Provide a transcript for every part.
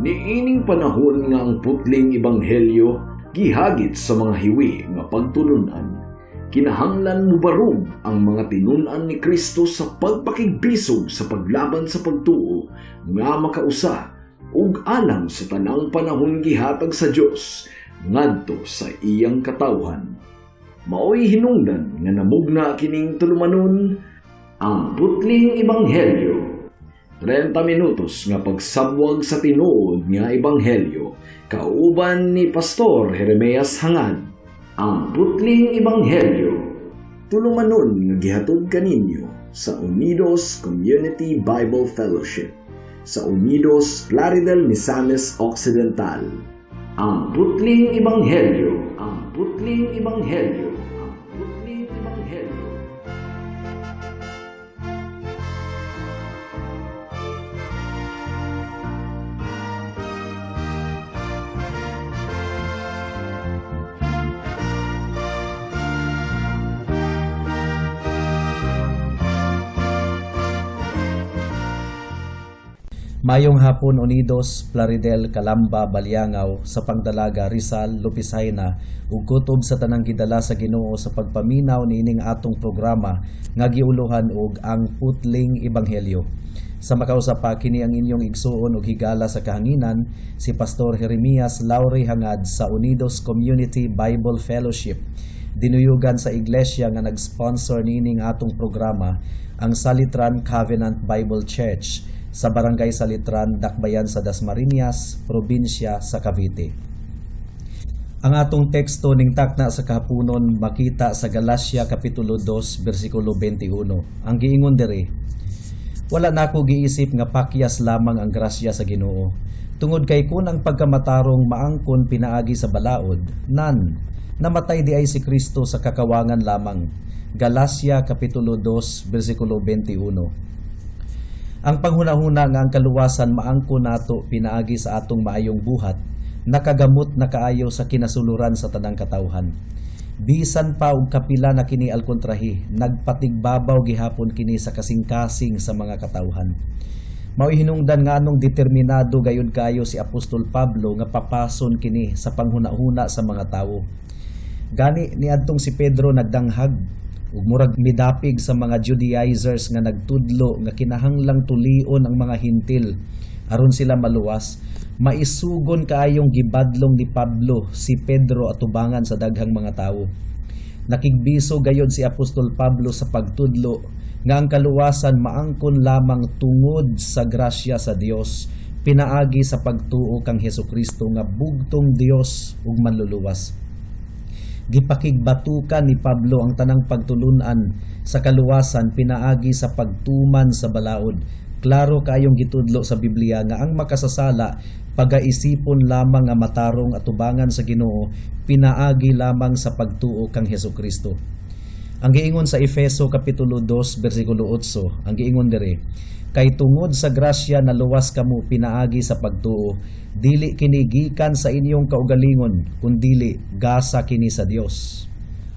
Niining panahon nga ang putling ebanghelyo gihagit sa mga hiwi nga pagtulunan, kinahanglan mubarog ang mga tinun-an ni Kristo sa pagpakigbisog sa paglaban sa pagtuo nga makausa ug alang sa tanang panahon gihatag sa Dios ngadto sa iyang katawhan. Maoy hinungdan nga namugna kining tulumanon, Ang Putling Ebanghelyo. 30 minutos nga pagsabwag sa tinuod nga ebanghelyo kauban ni Pastor Jeremias Hangad. Ang Putling Ebanghelyo. Tulumanon nga gihatod kaninyo sa Unidos Community Bible Fellowship sa Unidos, Plaridel, Misamis Occidental. Ang Putling Ebanghelyo. Ang Putling Ebanghelyo. Ang Putling Ebanghelyo. Mayong hapon, Unidos, Plaridel, Calamba, Baliangao, sa Pangdalaga, Rizal, Lopez-Jaena ug kutob sa tanang gidala sa Ginoo sa pagpaminaw niining atong programa nga giuluhan og Ang Putling Ebanghelyo. Sa makausa pa, kini ang inyong igsuon ug higala sa kahanginan, si Pastor Jeremias Lauri Hangad sa Unidos Community Bible Fellowship. Dinuyugan sa iglesia nga nag-sponsor niining atong programa, ang Salitran Covenant Bible Church sa Barangay Salitran, Dakbayan sa Dasmariñas, probinsya sa Cavite. Ang atong teksto ning takna sa kahaponon makita sa Galacia Kapitulo 2 bersikulo 21. Ang giingon diri, "Wala nako giisip nga pakyas lamang ang grasya sa Ginoo. Tungod kay kun ang pagkamatarong maangkon pinaagi sa balaod, nan namatay di ay si Kristo sa kakawangan lamang." Galacia Kapitulo 2 bersikulo 21. Ang panghunahuna nga ang kaluwasan maangkon nato pinaagi sa atong maayong buhat, nakagamot na kaayo sa kinasuluran sa tanang katawhan. Bisan pa og kapila na kini alkontrahi, nagpatigbabaw gihapon kini sa kasing-kasing sa mga katawhan. Mao'y hinungdan nga anong determinado gayud kayo si Apostol Pablo nga papason kini sa panghunahuna sa mga tawo. Gani niadtong si Pedro nagdanghag ug murag midapig sa mga Judaizers nga nagtudlo nga kinahanglang tulion ang mga Hintil aron sila maluwas, maisugon kaayong gibadlong ni Pablo si Pedro atubangan sa daghang mga tawo. Nakigbiso gayod si Apostol Pablo sa pagtudlo nga ang kaluwasan maangkon lamang tungod sa grasya sa Dios pinaagi sa pagtuo kang Hesukristo nga bugtong Dios ug manluluwas. Gipakigbatukan ni Pablo ang tanang pagtulunan sa kaluwasan pinaagi sa pagtuman sa balaod. Klaro kaayong gitudlo sa Biblia nga ang makasasala pagaisipon lamang nga matarong atubangan sa Ginoo pinaagi lamang sa pagtuo kang Hesukristo. Ang giingon sa Efeso Kapitulo 2 bersikulo 8, ang giingon diri, "Kay tungod sa grasya naluwas kamo pinaagi sa pagtuo, dili kini gikan sa inyong kaugalingon, kundili gasa kini sa Dios."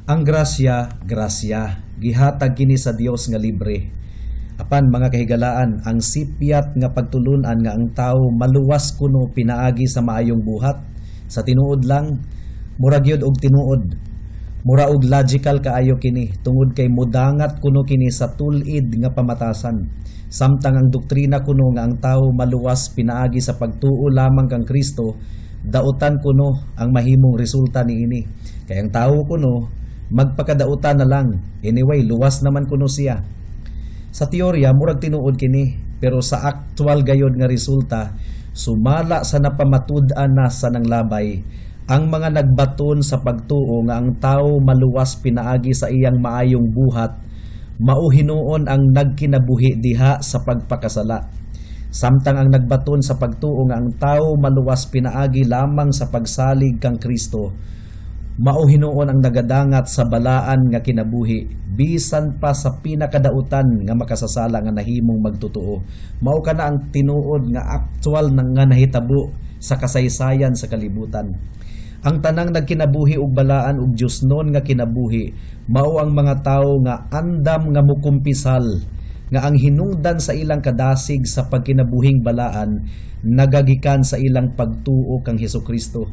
Ang grasya, grasya, gihatag kini sa Dios nga libre. Apan mga kahigalaan, ang sipyat nga pagtulunan nga ang tao maluwas kuno pinaagi sa maayong buhat, sa tinuod lang, mura gyud og tinuod. Mura og logical kaayo kini tungod kay mudangat kuno kini sa tul-id nga pamatasan. Samtang ang doktrina kuno nga ang tao maluwas pinaagi sa pagtuo lamang kang Kristo, dautan kuno ang mahimong resulta niini. Kay ang tao kuno magpakadautan na lang. Anyway, luwas naman kuno siya. Sa teorya, murag tinuod kini, pero sa actual gayod nga resulta, sumala sa napamatud-an na sa nanglabay, ang mga nagbaton sa pagtuo nga ang tao maluwas pinaagi sa iyang maayong buhat, mao hinuon ang nagkinabuhi diha sa pagpakasala. Samtang ang nagbaton sa pagtuo nga ang tao maluwas pinaagi lamang sa pagsalig kang Kristo, mao hinuon ang nagadangat sa balaan nga kinabuhi bisan pa sa pinakadautan nga makasasala nga nahimong magtotoo. Mao kana ang tinuod nga actual nga nahitabo sa kasaysayan sa kalibutan. Ang tanang nagkinabuhi og balaan ug Diyosnon nga kinabuhi mao ang mga tawo nga andam nga mukumpisal nga ang hinungdan sa ilang kadasig sa pagkinabuhing balaan nagagikan sa ilang pagtuo kang Hesukristo.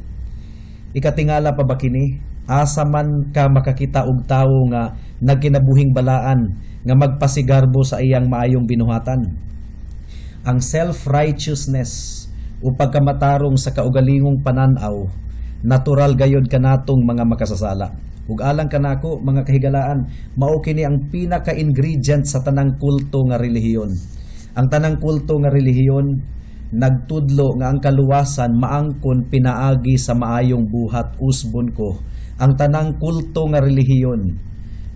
Ikatingala pa ba kini? Asa man ka makakita og tawo nga nagkinabuhing balaan nga magpasigarbo sa iyang maayong binuhatan? Ang self-righteousness o pagkamatarong sa kaugalingong pananaw, natural gayod kanatong mga makasasala. Ug alang kanako, mga kahigalaan, mao kini ang pinaka-ingredient sa tanang kulto nga relihiyon. Ang tanang kulto nga relihiyon nagtudlo nga ang kaluwasan maangkon pinaagi sa maayong buhat. Usbon ko, ang tanang kulto nga relihiyon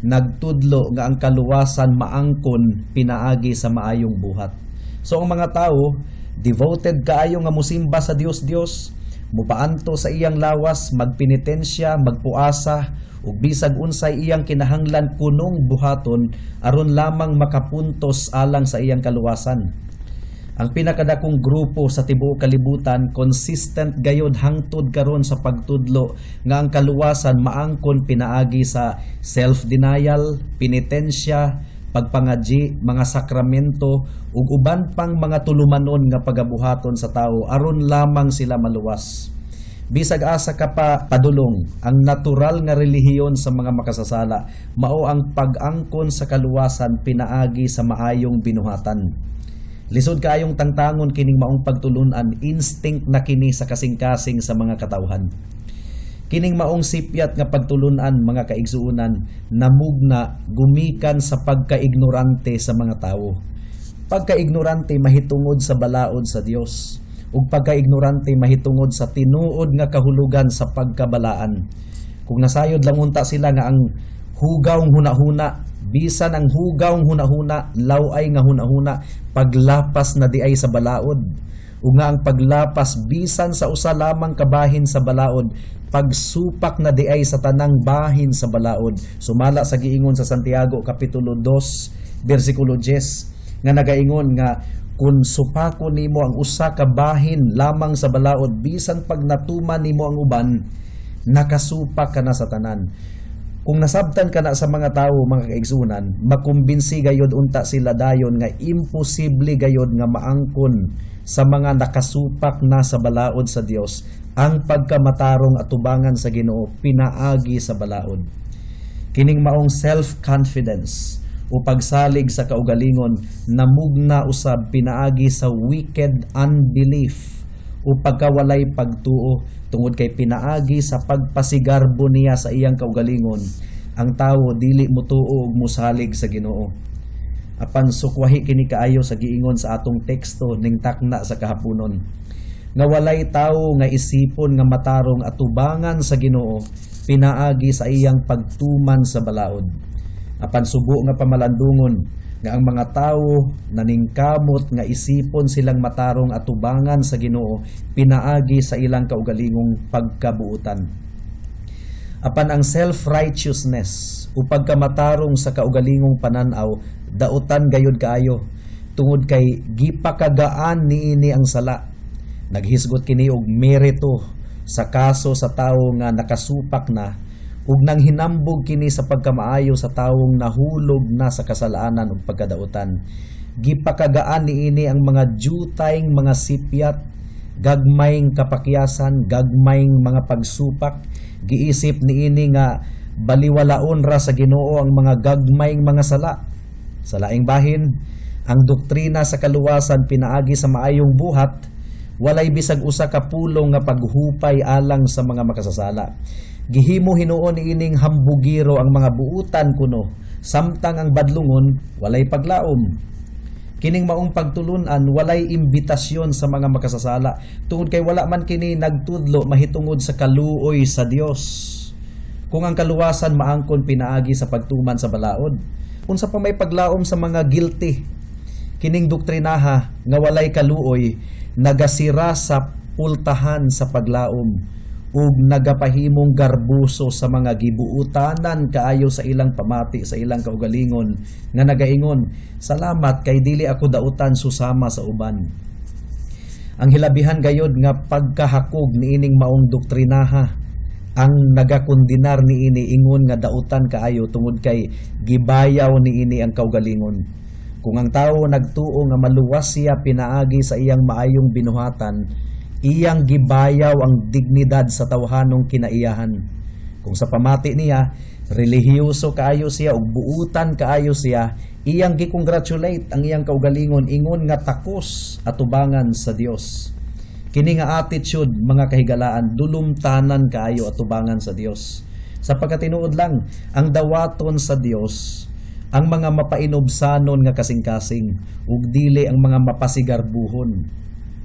nagtudlo nga ang kaluwasan maangkon pinaagi sa maayong buhat. So ang mga tao, devoted kaayo nga musimba sa Dios Dios, mupaanto sa iyang lawas, magpenitensya, magpuasa, ug bisag unsay iyang kinahanglan kunong buhaton aron lamang makapuntos alang sa iyang kaluwasan. Ang pinakadakong grupo sa tibuok kalibutan, consistent gayod hangtod karon sa pagtudlo nga ang kaluwasan maangkon pinaagi sa self-denial, penitensya, pagpangadyi, mga sakramento ug uban pang mga tulumanon nga pagabuhaton sa tao aron lamang sila maluwas. Bisag asa ka pa padulong, ang natural nga relihiyon sa mga makasasala mao ang pag-angkon sa kaluwasan pinaagi sa maayong binuhatan. Lisod kaayong tangtangon kining maong pagtulunan, instinct na kini sa kasing-kasing sa mga katawhan. Kining maong sipyat nga pagtulunan, mga kaigsuonan, namugna gumikan sa pagkaignorante sa mga tawo. Pagkaignorante mahitungod sa balaod sa Dios ug pagkaignorante mahitungod sa tinuod nga kahulugan sa pagkabalaan. Kung nasayod lang unta sila nga ang hugawng hunahuna, bisan ang hugawng hunahuna, laway nga hunahuna, paglapas na diay sa balaod. Ug nga ang paglapas bisan sa usa lamang kabahin sa balaod, pagsupak na diay sa tanang bahin sa balaod. Sumala sa giingon sa Santiago kapitulo 2 bersikulo 10 nga nagaingon nga kung supakon nimo ang usa ka bahin lamang sa balaod, bisan pag natuman nimo ang uban, nakasupak ka na sa tanan. Kung nasabtan ka na sa mga tawo, mga kaigsunan, makumbinsi gayod unta sila dayon nga imposible gayod nga maangkon sa mga nakasupak na sa balaod sa Dios ang pagkamatarong atubangan sa Ginoo pinaagi sa balaod. Kining maong self-confidence o pagsalig sa kaugalingon namugna usab pinaagi sa wicked unbelief o pagkawalay pagtuo, tungod kay pinaagi sa pagpasigarbo niya sa iyang kaugalingon, ang tawo dili motuo ug mosalig sa Ginoo. Apan sukwahi kini kaayo sa giingon sa atong teksto ning takna sa kahaponon nga walay tawo nga isipon nga matarong atubangan sa Ginoo pinaagi sa iyang pagtuman sa balaod. Apan subo nga pamalandungon nga ang mga tawo naningkamot nga isipon silang matarong atubangan sa Ginoo pinaagi sa ilang kaugalingong pagkabuutan. Apan ang self-righteousness o pagkamatarong sa kaugalingong pananaw, dautan gayud kaayo tungod kay gipakagaan niini ang sala. Naghisgot kini og merito sa kaso sa tawo nga nakasupak na ug nang hinambog kini sa pagkamaayo sa tawong nahulog na sa kasalanan ug pagkadautan. Gipakagaan niini ang mga jutayng mga sipyat, gagmayng kapakyasan, gagmayng mga pagsupak. Giisip niini nga baliwalaon ra sa Ginoo ang mga gagmayng mga sala. Sa laing bahin, ang doktrina sa kaluwasan pinaagi sa maayong buhat walay bisag usa ka pulong nga paghupay alang sa mga makasasala. Gihimo hinuon niining hambugiro ang mga buutan kuno, samtang ang badlungon walay paglaom. Kining maong pagtulunan walay imbitasyon sa mga makasasala tungod kay wala man kini nagtudlo mahitungod sa kaluoy sa Dios. Kung ang kaluwasan maangkon pinaagi sa pagtuman sa balaod, unsa pa may paglaom sa mga guilty? Kining doktrinaha nga walay kaluoy nagasira sa pultahan sa paglaom ug nagapahimong garbuso sa mga gibuutanan kaayo sa ilang pamati sa ilang kaugalingon nga nagaingon, "Salamat kay dili ako dautan susama sa uban." Ang hilabihan gayod nga pagkahakog niining maong doktrinaha, ang nagakondenar niini ingon nga dautan kaayo tungod kay gibayaw niini ang kaugalingon. Kung ang tawo nagtuo nga maluwas siya pinaagi sa iyang maayong binuhatan, iyang gibayaw ang dignidad sa tawhanong kinaiyahan. Kung sa pamati niya, relihiyoso kaayo siya ug buutan kaayo siya, iyang gi-congratulate ang iyang kaugalingon ingon nga takos atubangan sa Dios. Kini nga attitude, mga kahigalaan, dulumtanan kaayo atubangan sa Dios. Sa pagkatinuod lang, ang dawaton sa Dios ang mga mapainubsanon nga kasing-kasing ug dili ang mga mapasigarbuhon.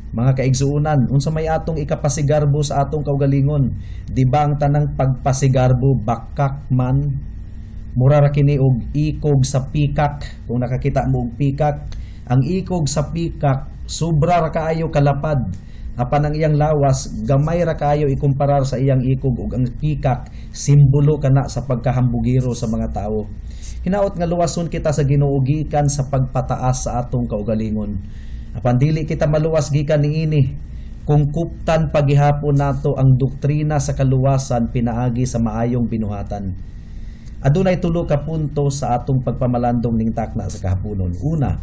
Mga kaigsuonan, unsa may atong ikapasigarbo sa atong kaugalingon? Di ba ang tanang pagpasigarbo bakak man? Mura ra kini og ikog sa peacock. Kung nakakita mo og peacock, ang ikog sa peacock sobra ra kaayo kalapad. Apan ang iyang lawas gamay ra kaayo ikumparar sa iyang ikog, ug ang peacock simbolo kana sa pagkahambugiro sa mga tao. Hinaot nga luwason kita sa Ginoo gikan sa pagpataas sa atong kaugalingon. Apan dili kita maluwas gikan niini kung kuptan pagihapon nato ang doktrina sa kaluwasan pinaagi sa maayong binuhatan. Adunay tulo ka punto sa atong pagpamalandong ning takna sa kahaponon. Una,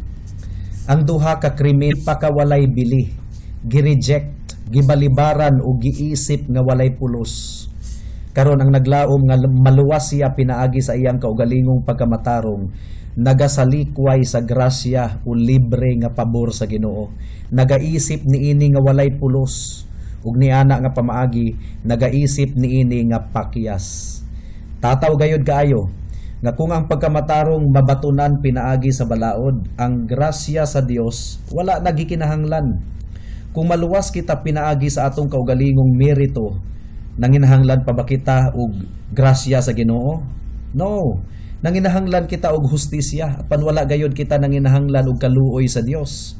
ang duha ka krimen pakawalay bili, gi-reject, gibalibaran o giisip nga walay pulos. Karon, ang naglaom nga maluwas siya pinaagi sa iyang kaugalingong pagkamatarong nagasalikway sa grasya o libre nga pabor sa Ginoo. Nagaisip niini nga walay pulos ug niana nga pamaagi nagaisip niini nga pakyas. Tataw gayod kaayo nga kung ang pagkamatarong mabatunan pinaagi sa balaod, ang grasya sa Dios wala nagikinahanglan. Kung maluwas kita pinaagi sa atong kaugalingong merito, nanginahanglan pa ba kita og grasya sa Ginoo? No. Nanginahanglan kita og hustisya, apan wala gayod kita nanginahanglan og kaluoy sa Dios.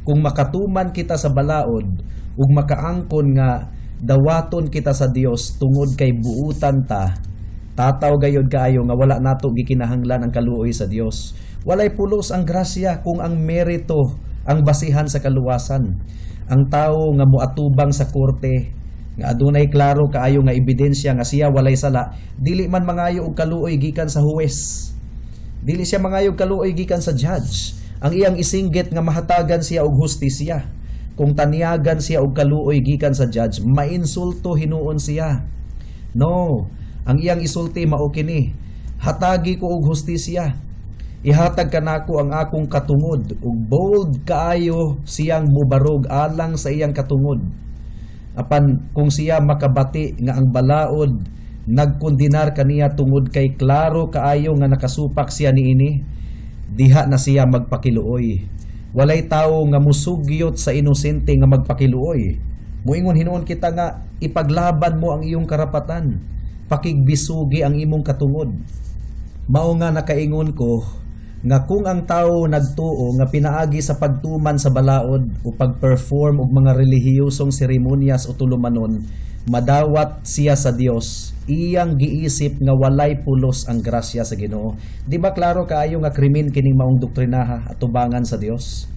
Kung makatuman kita sa balaod ug makaangkon nga dawaton kita sa Dios tungod kay buutan ta, tataw gayod kaayo nga wala nato gikinahanglan ang kaluoy sa Dios. Walay pulos ang grasya kung ang merito ang basihan sa kaluwasan. Ang tawo nga moatubang sa korte nga adunay klaro kaayo nga ebidensya nga siya walay sala, dili man mangayo og kaluoy gikan sa huwes. Dili siya mangayo og kaluoy gikan sa judge. Ang iyang isinggit nga mahatagan siya og hustisya. Kung taniyagan siya og kaluoy gikan sa judge, mainsulto hinuon siya. No, ang iyang isulti mao kini: "Hatagi ko og hustisya. Ihatag kanako ang akong katungod." Ug bold kaayo siyang mubarog alang sa iyang katungod. Apan kung siya makabati nga ang balaod nagkondenar kaniya tungod kay klaro kaayo nga nakasupak siya niini, diha na siya magpakiluoy. Walay tawo nga musugyot sa inosente nga magpakiluoy. Muingon hinuon kita nga ipaglaban mo ang iyong karapatan. Pakigbisugi ang imong katungod. Mao nga nakaingon ko nga kung ang tao nagtuo nga pinaagi sa pagtuman sa balaod o pag-perform og mga relihiyosong seremonyas o tulumanon madawat siya sa Dios, iyang giisip nga walay pulos ang grasya sa Ginoo. Di ba klaro kaayo nga krimen kining maong doktrinaha atubangan sa Dios?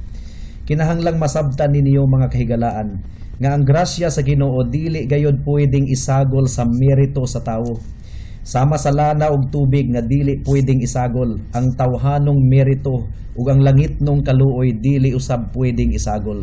Kinahanglang masabtan ninyo, mga kahigalaan, nga ang grasya sa Ginoo dili gayod pwedeng isagol sa merito sa tawo. Sama sa lana ug tubig nga dili pwedeng isagol, ang tawhanong merito ug ang langitnong kaluoy dili usab pwedeng isagol.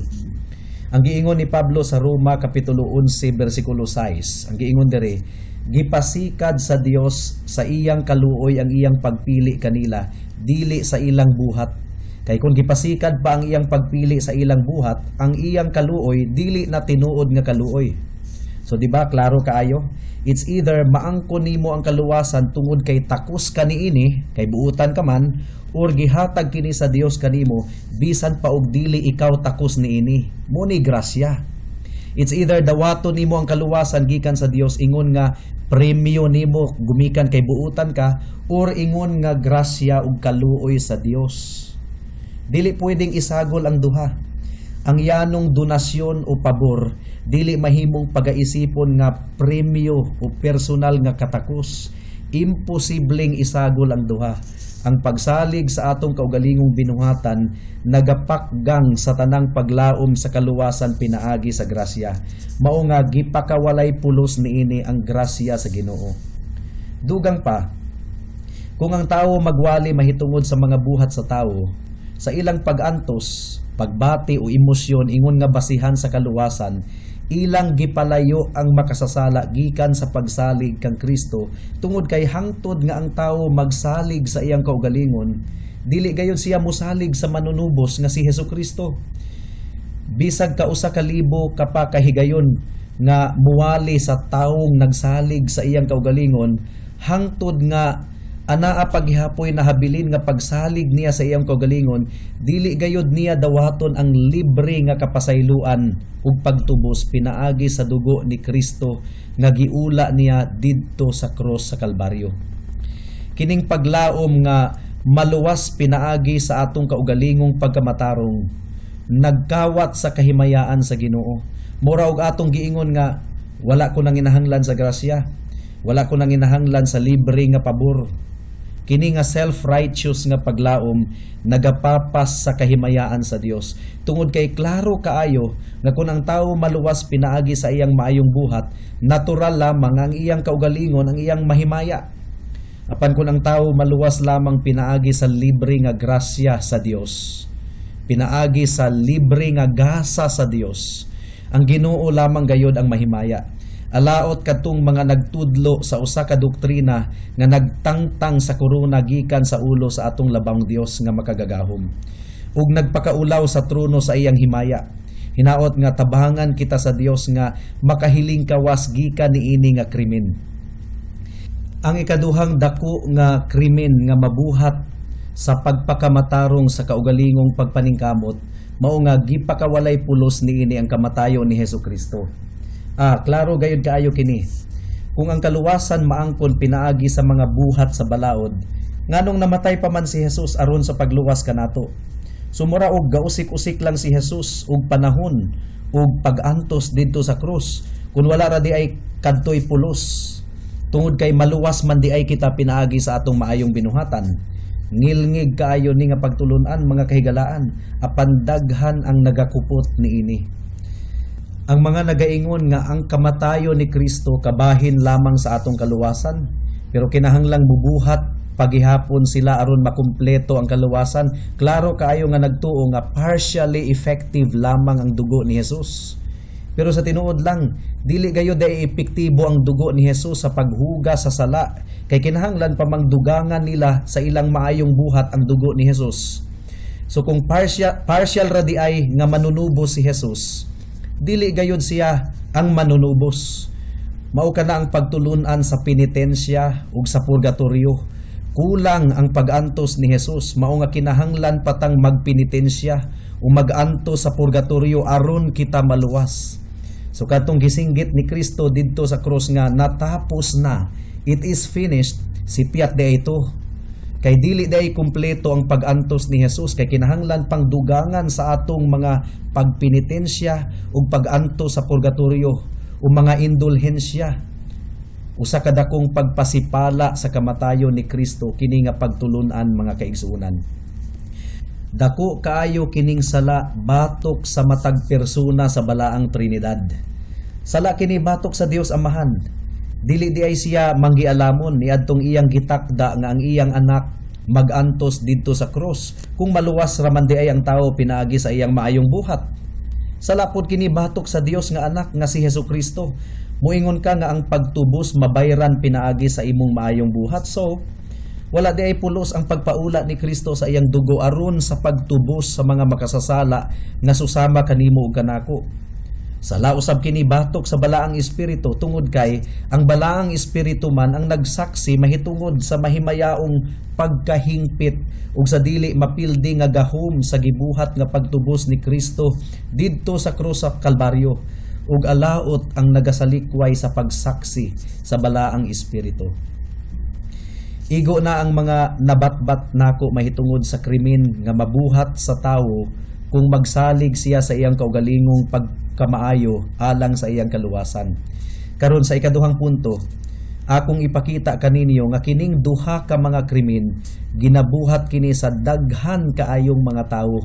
Ang giingon ni Pablo sa Roma kapitulo 11 bersikulo 6, ang giingon diri, gipasikad sa Dios sa iyang kaluoy ang iyang pagpili kanila, dili sa ilang buhat. Kay kung gipasikad pa ang iyang pagpili sa ilang buhat, ang iyang kaluoy dili na tinuod nga kaluoy. So di ba klaro kaayo? It's either maangkon nimo ang kaluwasan tungod kay takos ka niini, kay buutan ka man, or gihatag kini sa Dios kanimo bisan pa og dili ikaw takos niini. Mao ni grasya. It's either dawaton nimo ang kaluwasan gikan sa Dios ingon nga premyo nimo gumikan kay buutan ka, or ingon nga grasya ug kaluoy sa Dios. Dili pwedeng isagol ang duha. Ang yanong donasyon o pabor dili mahimong pagaisipon nga premyo o personal nga katakos. Imposibleng isagol ang duha. Ang pagsalig sa atong kaugalingong binuhatan nagapakgang sa tanang paglaom sa kaluwasan pinaagi sa grasya. Mao nga gipakawalay pulos niini ang grasya sa Ginoo. Dugang pa, kung ang tao magwali mahitungod sa mga buhat sa tawo, Sa ilang pag-antos, pagbati o emosyon ingon nga basihan sa kaluwasan, ilang gipalayo ang makasasala gikan sa pagsalig kang Kristo, tungod kay hangtod nga ang tawo magsalig sa iyang kaugalingon, dili gayon siya mosalig sa manunubos nga si Hesus Kristo. Bisag kausa ka libo ka pa kahigayon nga muwali sa tawong nagsalig sa iyang kaugalingon, hangtod nga anaa paghihapoy na habilin nga pagsalig niya sa iyang kaugalingon, dili gayod niya dawaton ang libre nga kapasayloan ug pagtubos pinaagi sa dugo ni Kristo nga giula niya didto sa krus sa Kalbaryo. Kining paglaom nga maluwas pinaagi sa atong kaugalingong pagkamatarong nagkawat sa kahimayaan sa Ginoo. Mura og atong giingon nga wala ko nanginahanglan sa grasya, wala ko nanginahanglan sa libre nga pabor. Kini nga self-righteous nga paglaom nagapapas sa kahimayaan sa Dios, tungod kay klaro kaayo nga kung ang tawo maluwas pinaagi sa iyang maayong buhat, natural lamang ang iyang kaugalingon ang iyang mahimaya. Apan kung ang tawo maluwas lamang pinaagi sa libre nga grasya sa Dios, pinaagi sa libre nga gasa sa Dios, ang Ginoo lamang gayod ang mahimaya. Alaot kadtong mga nagtudlo sa usa ka doktrina nga nagtangtang sa korona gikan sa ulo sa atong labang Dios nga makagagahom ug nagpakaulaw sa trono sa iyang himaya. Hinaot nga tabangan kita sa Dios nga makahiling kawas gikan niini nga krimen. Ang ikaduhang dako nga krimen nga mabuhat sa pagpakamatarong sa kaugalingong pagpaningkamot mao nga gipakawalay pulos niini ang kamatayon ni Hesus Kristo. Klaro gayud kaayo kini. Kung ang kaluwasan maangkon pinaagi sa mga buhat sa balaod, nganong namatay pa man si Jesus aron sa pagluwas kanato? Sumura og gausik-usik lang si Jesus og panahon ug pag-antos didto sa krus kung wala ra di ay kadtoy pulos, tungod kay maluwas man di ay kita pinaagi sa atong maayong binuhatan. Ngilngig kaayo ni nga pagtulunan, mga kahigalaan, apan daghan ang nagakupot niini. Ang mga nagaingon nga ang kamatayon ni Kristo kabahin lamang sa atong kaluwasan, pero kinahanglang bubuhat pagihapon sila aron makumpleto ang kaluwasan, klaro kaayo nga nagtuo nga partially effective lamang ang dugo ni Jesus. Pero sa tinuod lang, dili gayud ay epektibo ang dugo ni Jesus sa paghugas sa sala, kay kinahanglan pa mang dugangan nila sa ilang maayong buhat ang dugo ni Jesus. So kung partial ra di ay nga manunubos si Jesus, dili gayud siya ang manunubos. Mao kana ang pagtulunan sa penitensya ug sa purgatorio. Kulang ang pag-antos ni Jesus, mao nga kinahanglan patang magpenitensya o mag-antos sa purgatorio aron kita maluwas. So katong gisinggit ni Kristo didto sa krus nga "Natapos na, it is finished," sipyat di ito. Kay dili day kumpleto ang pag-antos ni Jesus, kay kinahanglan pang dugangan sa atong mga pagpenitensya ug pag-antos sa purgatorio o mga indulhensya. Usa ka dakong pagpasipala sa kamatayon ni Kristo kini nga pagtulunan, mga kaigsuonan. Dako kaayo kining sala batok sa matag persona sa Balaang Trinidad. Sala kini batok sa Dios Amahan. Dili di ay siya manggialamon niadtong iyang gitakda nga ang iyang anak magantos didto sa krus kung maluwas ra man di ay ang tao pinaagi sa iyang maayong buhat. Sala pod kini batok sa Dios nga Anak nga si Hesus Kristo. Muingon ka nga ang pagtubos mabayran pinaagi sa imong maayong buhat. So, wala di ay pulos ang pagpaula ni Kristo sa iyang dugo aron sa pagtubos sa mga makasasala nga susama kanimo ug kanako. Sala usab kini batok sa Balaang Espiritu, tungod kay ang Balaang Espiritu man ang nagsaksi mahitungod sa mahimayaong pagkahingpit ug sa dili mapildi nga gahom sa gibuhat nga pagtubos ni Kristo didto sa krus sa Kalbaryo, ug alaot ang nagasalikway sa pagsaksi sa Balaang Espiritu. Igo na ang mga nabatbat nako mahitungod sa krimen nga mabuhat sa tawo kung magsalig siya sa iyang kaugalingong pagkamaayo alang sa iyang kaluwasan. Karon, sa ikaduhang punto, akong ipakita kaninyo nga kining duha ka mga krimen ginabuhat kini sa daghan kaayong mga tawo.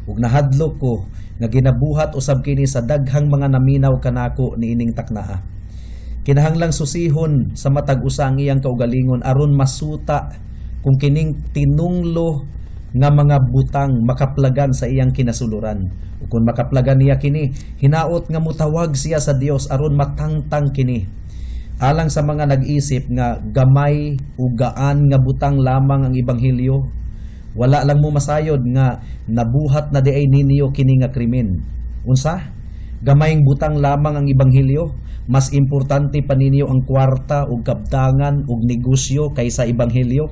Ug nahadlok ko nga ginabuhat usab kini sa daghang mga naminaw kanako niining taknaa. Kinahanglang susihon sa matag usa ang iyang kaugalingon aron masuta kung kining tinunglo nga mga butang makaplagan sa iyang kinasuluran. Ug kung makaplagan niya kini, hinaot nga mutawag siya sa Dios aron matangtang kini. Alang sa mga nag-isip nga gamay ug gaan nga butang lamang ang ebanghelyo, wala lang mo masayod nga nabuhat na diay ninyo kini nga krimen. Unsa? Gamayng butang lamang ang ebanghelyo? Mas importante pa ninyo ang kwarta ug kabtangan ug negosyo kaysa ebanghelyo?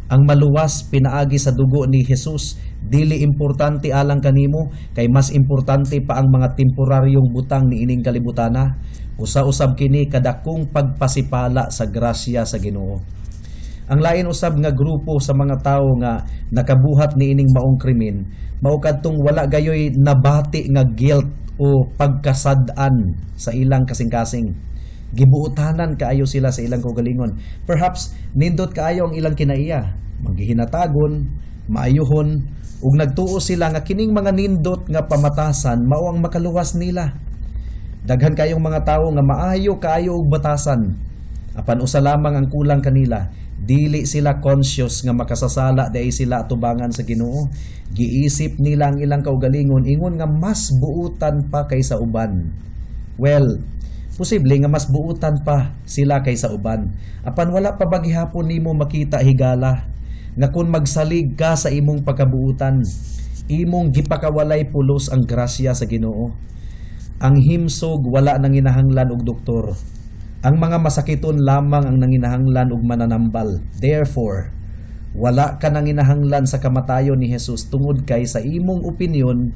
Ang maluwas pinaagi sa dugo ni Jesus dili importante alang kanimo kay mas importante pa ang mga temporaryong butang niining kalibutana? Usa usab kini kadakong pagpasipala sa grasya sa Ginoo. Ang lain usab nga grupo sa mga tawo nga nakabuhat niining maong krimen mao kadtong wala gayoy nabati nga guilt o pagkasad-an sa ilang kasing-kasing. Gibuotanan kaayo sila sa ilang kaugalingon. Perhaps nindot kaayo ang ilang kinaiya, manggihinatagon, maayuhon, ug nagtuo sila nga kining mga nindot nga pamatasan mao ang makaluwas nila. Daghan kayong mga tawo nga maayo kaayo og batasan. Apan usa lamang ang kulang kanila, dili sila conscious nga makasasala diay sila atubangan sa Ginoo. Giisip nila ang ilang kaugalingon ingon nga mas buutan pa kaysa uban. Well, posible nga mas buutan pa sila kaysa uban. Apan wala pa ba gihapon nimo makita, higala, nga kung magsalig ka sa imong pagkabuutan, imong gipakawalay pulos ang grasya sa Ginoo? Ang himsog wala nanginahanglan og doktor. Ang mga masakiton lamang ang nanginahanglan og mananambal. Therefore, wala ka nanginahanglan sa kamatayon ni Jesus tungod kay sa imong opinyon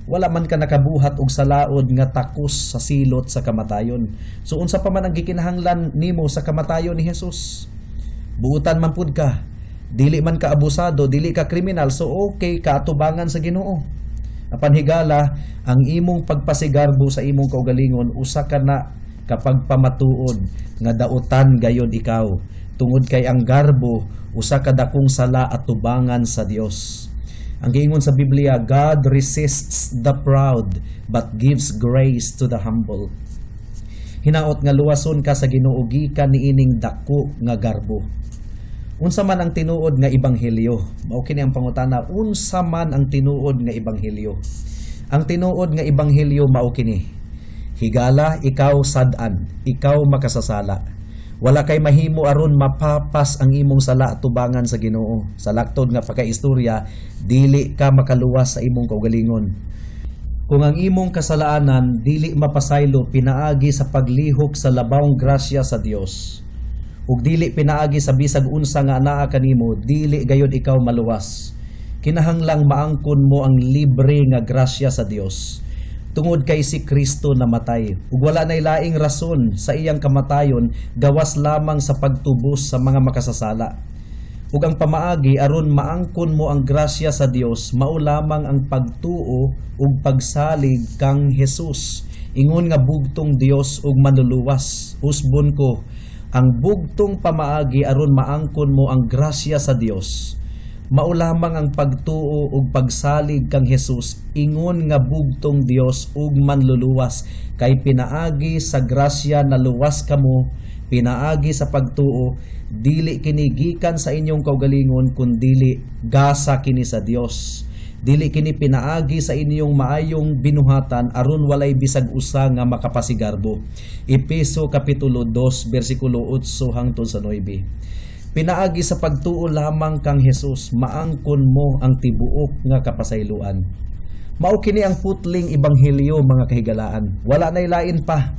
wala man ka nakabuhat og salaod nga takos sa silot sa kamatayon. So unsa pa man ang gikinahanglan nimo sa kamatayon ni Jesus? Buutan man pud ka. Dili man ka abusado, dili ka kriminal, so okay ka atubangan sa Ginoo. Apan higala, ang imong pagpasigarbo sa imong kaugalingon usa ka na kapag pamatuod nga dautan gayod ikaw tungod kay ang garbo usa ka dakong sala atubangan sa Dios. Ang giingon sa Biblia, "God resists the proud but gives grace to the humble." Hinaot nga luwason ka sa Ginoo gikan niining dako nga garbo. Unsa man ang tinuod nga ebanghelyo? Mao kini ang pangutana, unsa man ang tinuod nga ebanghelyo? Ang tinuod nga ebanghelyo mao kini. Higala, ikaw sad-an, ikaw makasasala. Wala kay mahimo aron mapapas ang imong sala atubangan sa Ginoo. Sa laktod nga pagkaistorya, dili ka makaluwas sa imong kaugalingon. Kung ang imong kasalanan dili mapasaylo pinaagi sa paglihok sa labawng grasya sa Dios, ug dili pinaagi sa bisag unsa nga anaa kanimo, dili gayod ikaw maluwas. Kinahanglang maangkon mo ang libre nga grasya sa Dios. Tungod kay si Kristo namatay ug wala nay laing rason sa iyang kamatayon gawas lamang sa pagtubos sa mga makasasala. Ug ang pamaagi aron maangkon mo ang grasya sa Dios mao lamang ang pagtuo ug pagsalig kang Jesus ingon nga bugtong Dios ug manluluwas. Usbon ko, ang bugtong pamaagi aron maangkon mo ang grasya sa Dios mao lamang ang pagtuo ug pagsalig kang Jesus ingon nga bugtong Dios ug manluluwas, kay pinaagi sa grasya naluwas kamo pinaagi sa pagtuo. Dili kini gikan sa inyong kaugalingon, kundili gasa kini sa Dios. Dili kini pinaagi sa inyong maayong binuhatan aron walay bisag usa nga makapasigarbo. Epeso kapitulo 2 bersikulo 8 hangtod sa 9. Pinaagi sa pagtuo lamang kang Jesus maangkon mo ang tibuok nga kapasayloan. Mao kini ang putling ebanghelyo, mga kahigalaan. Wala nay lain pa.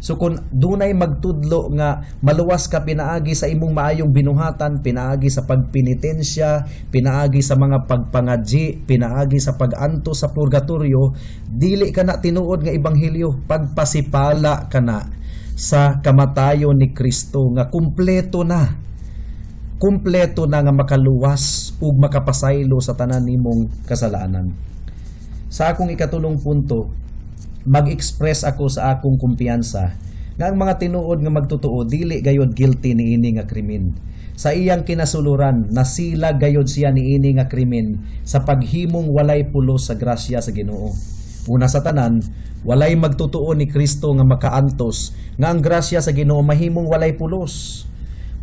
So kung dunay magtudlo nga maluwas ka pinaagi sa imong maayong binuhatan, pinaagi sa pagpenitensya, pinaagi sa mga pagpangadji, pinaagi sa pag-anto sa purgatorio, dili ka na tinuod nga ebanghelyo. Pagpasipala ka na sa kamatayon ni Kristo nga kumpleto na. Kumpleto na nga makaluwas ug makapasaylo sa tanan nimong kasalanan. Sa akong ikatulong punto, mag-express ako sa akong kumpiyansa nga ang mga tinuod nga magtotoo dili gayod guilty niini nga krimen. Sa iyang kinasuluran, nasila gayod siya niini nga krimen sa paghimong walay pulos sa grasya sa Ginoo. Una sa tanan, walay magtotoo ni Kristo nga makaantos nga ang grasya sa Ginoo mahimong walay pulos.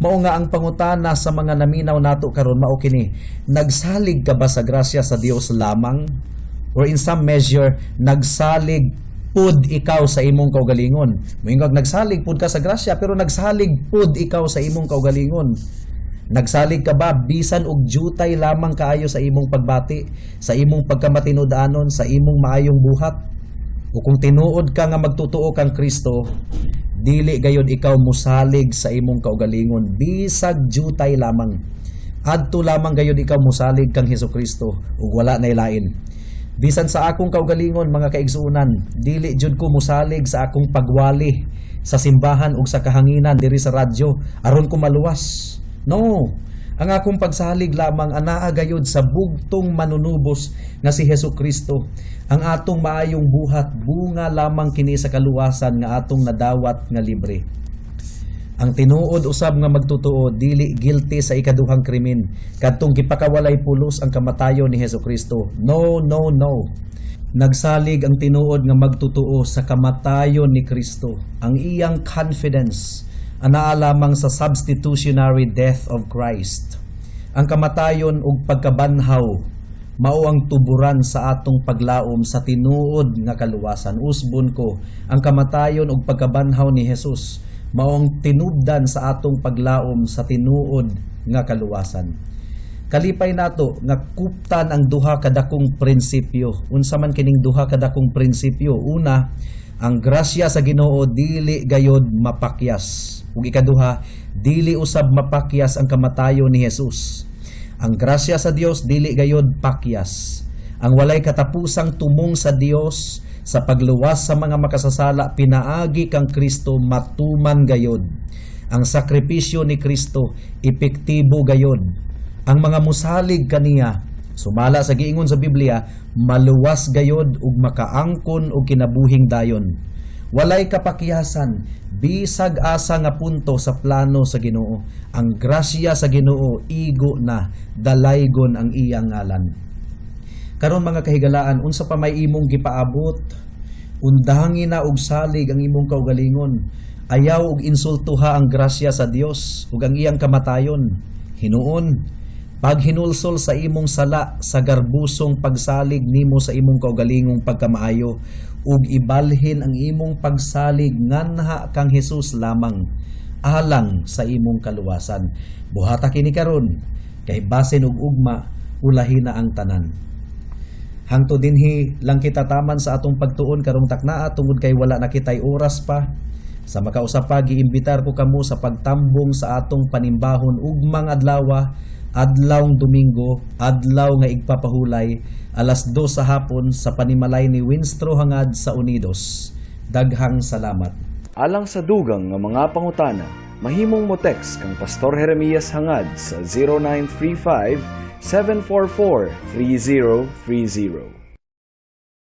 Mao nga ang pangutana sa mga naminaw nato karon mao kini: nagsalig ka ba sa grasya sa Dios lamang, or in some measure nagsalig pud ikaw sa imong kaugalingon? Moingon nagsalig pud ka sa grasya, pero nagsalig pud ikaw sa imong kaugalingon. Nagsalig ka ba bisan og jutay lamang kaayo sa imong pagbati, sa imong pagkamatinud-anon, sa imong maayong buhat? O kung tinuod ka nga magtotoo kang Kristo, dili gayod ikaw musalig sa imong kaugalingon bisag jutay lamang. Adto lamang gayod ikaw musalig kang Hesukristo ug wala nay lain. Bisan sa akong kaugalingon, mga kaigsuonan, dili jud ko musalig sa akong pagwali sa simbahan ug sa kahanginan diri sa radyo aron ko maluwas. No. Ang akong pagsalig lamang anaa gayod sa bugtong manunubos nga si Hesus Kristo. Ang atong maayong buhat, bunga lamang kini sa kaluwasan nga atong nadawat nga libre. Ang tinuod usab nga magtotoo dili guilty sa ikaduhang krimen kadtong gipakawalay pulos ang kamatayon ni Hesus Kristo. No, no, no. Nagsalig ang tinuod nga magtotoo sa kamatayon ni Kristo. Ang iyang confidence anaa lamang sa substitutionary death of Christ. Ang kamatayon ug pagkabanhaw mao ang tuburan sa atong paglaom sa tinuod nga kaluwasan. Usbon ko, ang kamatayon ug pagkabanhaw ni Jesus mao ang tinubdan sa atong paglaom sa tinuod nga kaluwasan. Kalipay nato nga kuptan ang duha ka dakong prinsipyo. Unsa man kining duha ka dakong prinsipyo? Una, ang grasya sa Ginoo dili gayod mapakyas. Ug ikaduha, dili usab mapakyas ang kamatayon ni Jesus. Ang grasya sa Dios dili gayod pakyas. Ang walay katapusang tumong sa Dios sa pagluwas sa mga makasasala pinaagi kang Kristo matuman gayod. Ang sakripisyo ni Kristo epektibo gayod. Ang mga musalig kaniya, sumala sa giingon sa Biblia, maluwas gayod ug makaangkon og kinabuhing dayon. Walay kapakyasan bisag asa nga punto sa plano sa Ginoo. Ang grasya sa Ginoo igo na, dalaygon ang iyang ngalan. Karon, mga kahigalaan, unsa pa may imong gipaabot? Undangi na og salig ang imong kaugalingon. Ayaw og insultuha ang grasya sa Dios ug ang iyang kamatayon. Hinuon, paghinulsol sa imong sala sa garbusong pagsalig nimo sa imong kaugalingong pagkamaayo ug ibalhin ang imong pagsalig nganha kang Hesus lamang alang sa imong kaluwasan. Buhata kini karon kay basin og ugma ulahi na ang tanan. Hangtod dinhi lang kita taman sa atong pagtuon karong taknaa tungod kay wala na kitay oras pa. Sa makausap pa, giimbitar ko kamo sa pagtambong sa atong panimbahon ugmang adlawa, adlawng Domingo, adlaw nga igpapahulay, 2:00 sa hapon sa panimalay ni Winstro Hangad sa Unidos. Daghang salamat. Alang sa dugang nga mga pangutana, mahimong mo text kang Pastor Jeremias Hangad sa 0935 744 3030.